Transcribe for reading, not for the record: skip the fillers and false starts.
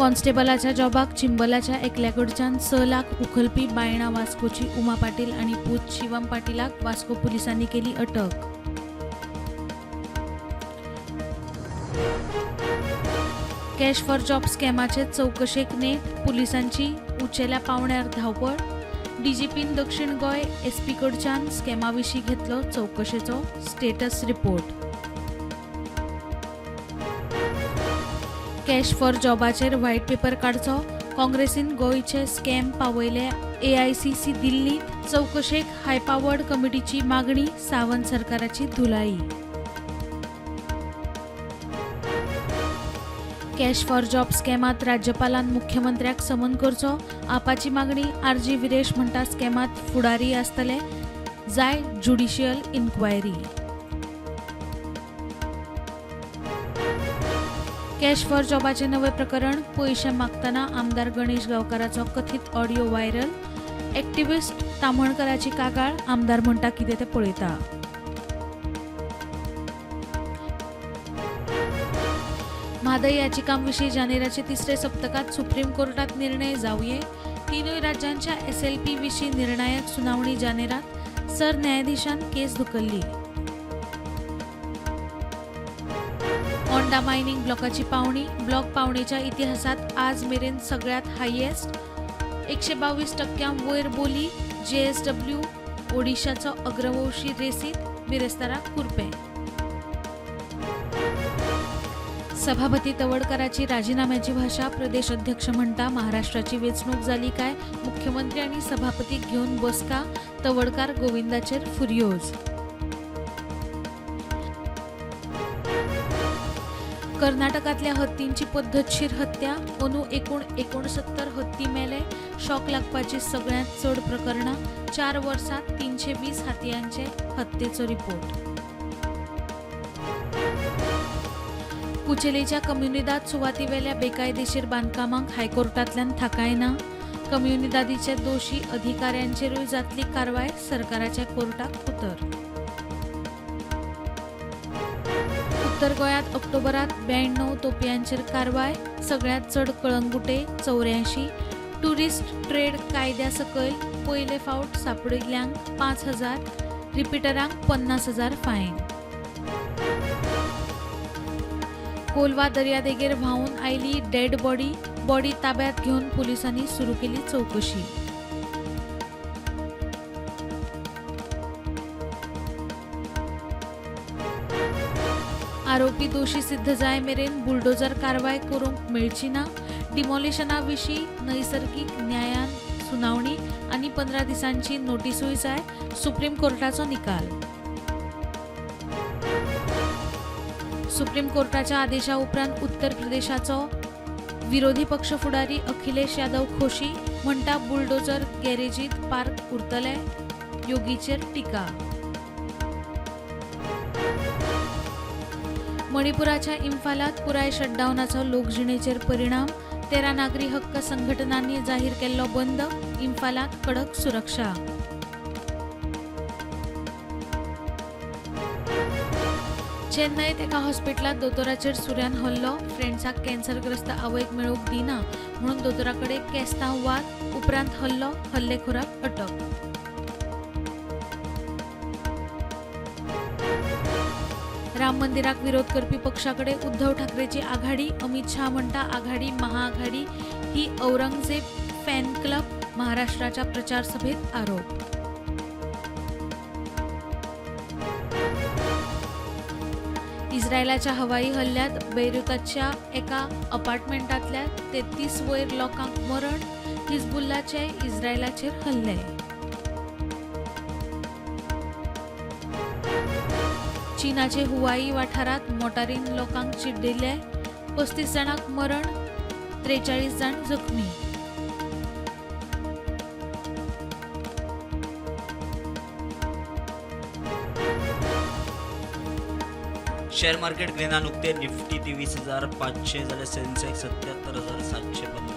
कॉन्स्टेबलाच्या जॉबाक चिंबलाच्या एकल्या कडच्यान 6 लाख उखलपी बायणा वास्कोची उमा पाटील आनी पूत शिवम पाटीलाक वास्को पुलिसांनी केली अटक. कॅश फॉर जॉब स्कॅमाचे चवकशेक नेट, पुलिसांची उंचेल्या पांवड्यार धांवपळ. डीजीपीन दक्षिण गोंय एसपी कडच्यान स्कॅमा विशीं घेतलो चवकशेचो स्टेटस रिपोर्ट. कॅश फॉर जॉबाचेर व्हायट पेपर काडचो, काँग्रेसीन गोंयचे स्कॅम पावयले एआयसीसी दिल्लीत. चवकशेक हायपावर्ड कमिटीची मागणी, सावंत सरकाराची धुलाई. कॅश फॉर जॉब स्कॅमात राज्यपालान मुख्यमंत्र्याक समन करचो, आपाची मागणी. आरजी विरेश म्हणटा स्कॅमात फुडारी आसतले, जाय ज्युडिशियल इन्क्वायरी. कॅश फॉर जॉबाचे नवे प्रकरण, पयशे मागतना आमदार गणेश गांवकाराचो कथीत ऑडियो व्हायरल. एक्टिव्हिस्ट ताम्हणकराची कागाळ, आमदार म्हणटा कितें तें पळयता. म्हादय याचिकांविशीं जानेराचे तिसरे सप्तकात सुप्रीम कोर्टात निर्णय जावये. तिनूय राज्यांच्या एसएलपी विशीं निर्णायक सुनावणी जानेरात, सरन्यायाधीशान केस धुकल्ली. ओंडा मायनिंग ब्लॉकाची पावणी, ब्लॉक पावणेच्या इतिहासात आज मेरेन सगळ्यात हायेस्ट, 122% वयर बोली. जेएसडब्ल्यू ओडिशाचो अग्रवंशी रेसीत बिरेस्तारा कुर्पें. सभापती तवडकराची राजीनाम्याची भाषा, प्रदेश अध्यक्ष म्हणटा महाराष्ट्राची वेंचणूक जाली काय मुख्यमंत्री आनी सभापतीक घेवन बसका, तवडकार गोविंदाचेर फुर्योज. कर्नाटकांतल्या हत्तींची पद्दतशीर हत्या, अंदू एकूण 69 हत्ती मेले, शॉक लागपाची सगळ्यांत चड प्रकरणां, 4 वर्सांत 320 हतयांचे हत्येचो रिपोर्ट. कुचेलीच्या कम्युनिदाद सुवातीवेल्या बेकायदेशीर बांदकामांक हायकोर्टांतल्यान थाकाय ना, कम्युनिदादीचे दोशी अधिकाऱ्यांचेरूय जातली कारवाय, सरकाराच्या कोर्टाक उतर. उत्तर गोंयांत ऑक्टोबरात 92 तोपयांचेर कारवाय, सगळ्यांत चड कळंगुटे 84. टुरिस्ट ट्रेड कायद्या सकयल पयले फावट सांपडिल्ल्यांक 5,000, रिपिटरांक 50,000 फायन. कोलवा दर्यादेगेर व्हांवून आयली डेड बॉडी, बॉडी ताब्यात घेवन पुलिसांनी सुरू केली चवकशी. आरोपी दोशी सिद्ध जाय मेरेन बुलडोजर कारवाय करूंक मेळची ना, डिमॉलिशना विशीं नैसर्गीक न्यायान सुनावणी आनी 15 दिसांची नोटिसूय जाय, सुप्रीम कोर्टाचो निकाल. सुप्रीम कोर्टाच्या आदेशा उपरांत उत्तर प्रदेशाचो विरोधी पक्ष फुडारी अखिलेश यादव खोशी, म्हणटा बुलडोजर गॅरेजीत पार्क उरतले, योगीचेर टिका. मणिपुराच्या इम्फालात पुराय शटडावनाचो लोकजिणेचेर परिणाम, 13 नागरी हक्क संघटनांनी जाहीर केल्लो बंद, इम्फालात कडक सुरक्षा. चेन्नयत एका हॉस्पिटलांत दोतोराचेर सुऱ्यान हल्लो, फ्रेंड्साक कॅन्सरग्रस्त आवयक मेळूंक दिना म्हणून दोतोरा कडेन केस्तांव वाद, उपरांत हल्लो, हल्लेखोराक अटक. राम मंदिराक विरोध करपी पक्षा कडेन उद्धव ठाकरेची आघाडी, अमित शाह म्हणटा आघाडी महाआघाडी ही औरंगजेब फॅन क्लब, महाराष्ट्राच्या प्रचार सभेत आरोप. इस्रायलाच्या हवाई हल्ल्यात बेरुताच्या एका अपार्टमेंटांतल्या 33 वयर लोकांक मरण, हिजबुल्लाचे इस्रायलाचेर हल्ले. चीनाचे हुवाई वाठारांत मोटारीन लोकांक चिड्डिले, 35 जाणांक मरण, 43 जाण जखमी. शेअर मार्केट ग्रीनान उक्ते, निफ्टी 23,500 जाल्यार सेन्सेक्स 77,750.